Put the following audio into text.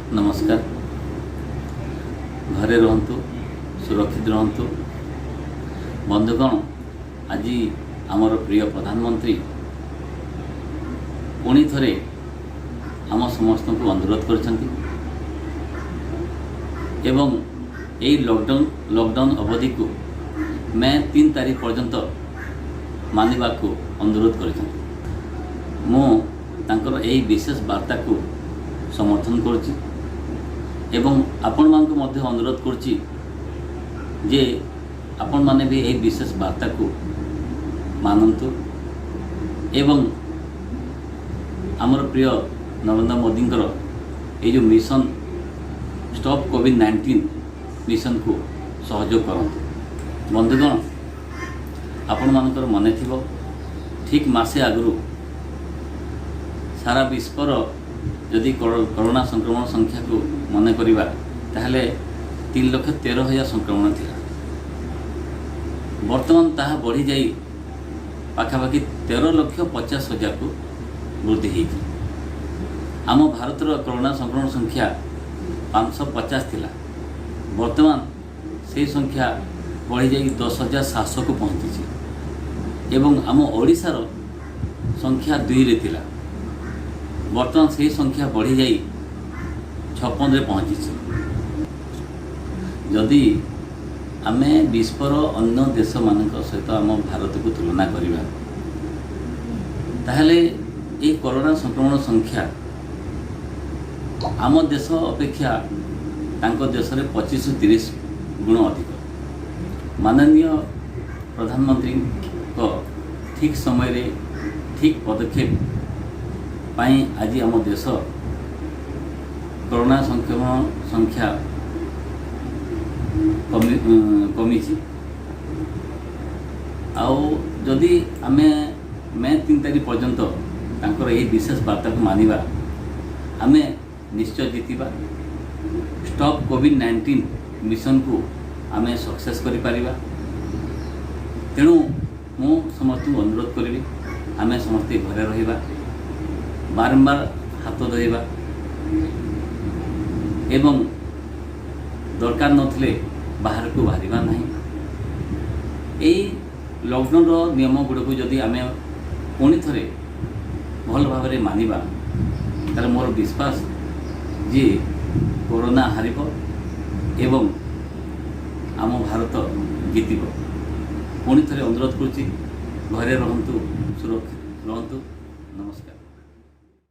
ନମସ୍କାର। ଘରେ ରୁହନ୍ତୁ, ସୁରକ୍ଷିତ ରୁହନ୍ତୁ। ବନ୍ଧୁଗଣ, ଆଜି ଆମର ପ୍ରିୟ ପ୍ରଧାନମନ୍ତ୍ରୀ ପୁଣି ଥରେ ଆମ ସମସ୍ତଙ୍କୁ ଅନୁରୋଧ କରିଛନ୍ତି ଏବଂ ଏହି ଲକଡାଉନ୍ ଅବଧିକୁ ମେ 3 ତାରିଖ ପର୍ଯ୍ୟନ୍ତ ମାନିବାକୁ ଅନୁରୋଧ କରିଛନ୍ତି। ମୁଁ ତାଙ୍କର ଏହି ବିଶେଷ ବାର୍ତ୍ତାକୁ ସମର୍ଥନ କରୁଛି ଏବଂ ଆପଣମାନଙ୍କୁ ମଧ୍ୟ ଅନୁରୋଧ କରୁଛି ଯେ ଆପଣମାନେ ବି ଏହି ବିଶେଷ ବାର୍ତ୍ତାକୁ ମାନନ୍ତୁ ଏବଂ ଆମର ପ୍ରିୟ ନରେନ୍ଦ୍ର ମୋଦିଙ୍କର ଏଇ ଯେଉଁ ମିଶନ ଷ୍ଟପ୍ କୋଭିଡ଼-19 ମିଶନକୁ ସହଯୋଗ କରନ୍ତୁ। ବନ୍ଧୁଗଣ, ଆପଣମାନଙ୍କର ମନେ ଥିବ, ଠିକ୍ ମାସେ ଆଗରୁ ସାରା ବିଶ୍ୱର ଯଦି କରୋନା ସଂକ୍ରମଣ ସଂଖ୍ୟାକୁ ମନେ କରିବା, ତାହେଲେ 3,13,000 ସଂକ୍ରମଣ ଥିଲା। ବର୍ତ୍ତମାନ ତାହା ବଢ଼ିଯାଇ ପାଖାପାଖି 13,50,000କୁ ବୃଦ୍ଧି ହେଇଛି। ଆମ ଭାରତର କରୋନା ସଂକ୍ରମଣ ସଂଖ୍ୟା 550 ଥିଲା, ବର୍ତ୍ତମାନ ସେହି ସଂଖ୍ୟା ବଢ଼ିଯାଇ 10,700କୁ ପହଞ୍ଚିଛି ଏବଂ ଆମ ଓଡ଼ିଶାର ସଂଖ୍ୟା 2ରେ ଥିଲା, ବର୍ତ୍ତମାନ ସେହି ସଂଖ୍ୟା ବଢ଼ିଯାଇ 56ରେ ପହଞ୍ଚିଛି। ଯଦି ଆମେ ବିଶ୍ୱର ଅନ୍ୟ ଦେଶମାନଙ୍କ ସହିତ ଆମ ଭାରତକୁ ତୁଳନା କରିବା, ତାହେଲେ ଏହି କରୋନା ସଂକ୍ରମଣ ସଂଖ୍ୟା ଆମ ଦେଶ ଅପେକ୍ଷା ତାଙ୍କ ଦେଶରେ 25ରୁ 30 ଗୁଣ ଅଧିକ। ମାନନୀୟ ପ୍ରଧାନମନ୍ତ୍ରୀଙ୍କ ଠିକ୍ ସମୟରେ ଠିକ୍ ପଦକ୍ଷେପ ପାଇଁ ଆଜି ଆମ ଦେଶ କରୋନା ସଂକ୍ରମଣ ସଂଖ୍ୟା କମିଛି। ଆଉ ଯଦି ଆମେ ମେ 3 ତାରିଖ ପର୍ଯ୍ୟନ୍ତ ତାଙ୍କର ଏହି ବିଶେଷ ବାର୍ତ୍ତାକୁ ମାନିବା, ଆମେ ନିଶ୍ଚୟ ଜିତିବା। ଷ୍ଟପ୍ କୋଭିଡ଼-19 ମିଶନକୁ ଆମେ ସକ୍ସେସ୍ କରିପାରିବା। ତେଣୁ ମୁଁ ସମସ୍ତଙ୍କୁ ଅନୁରୋଧ କରିବି, ଆମେ ସମସ୍ତେ ଘରେ ରହିବା, ବାରମ୍ବାର ହାତ ଧୋଇବା ଏବଂ ଦରକାର ନଥିଲେ ବାହାରକୁ ବାହାରିବା ନାହିଁ। ଏଇ ଲକଡାଉନର ନିୟମ ଗୁଡ଼ିକୁ ଯଦି ଆମେ ପୁଣି ଥରେ ଭଲ ଭାବରେ ମାନିବା, ତାହେଲେ ମୋର ବିଶ୍ୱାସ ଯେ କରୋନା ହାରିବ ଏବଂ ଆମ ଭାରତ ଜିତିବ। ପୁଣି ଥରେ ଅନୁରୋଧ କରୁଛି, ଘରେ ରୁହନ୍ତୁ, ସୁରକ୍ଷିତ ରୁହନ୍ତୁ। ନମସ୍କାର।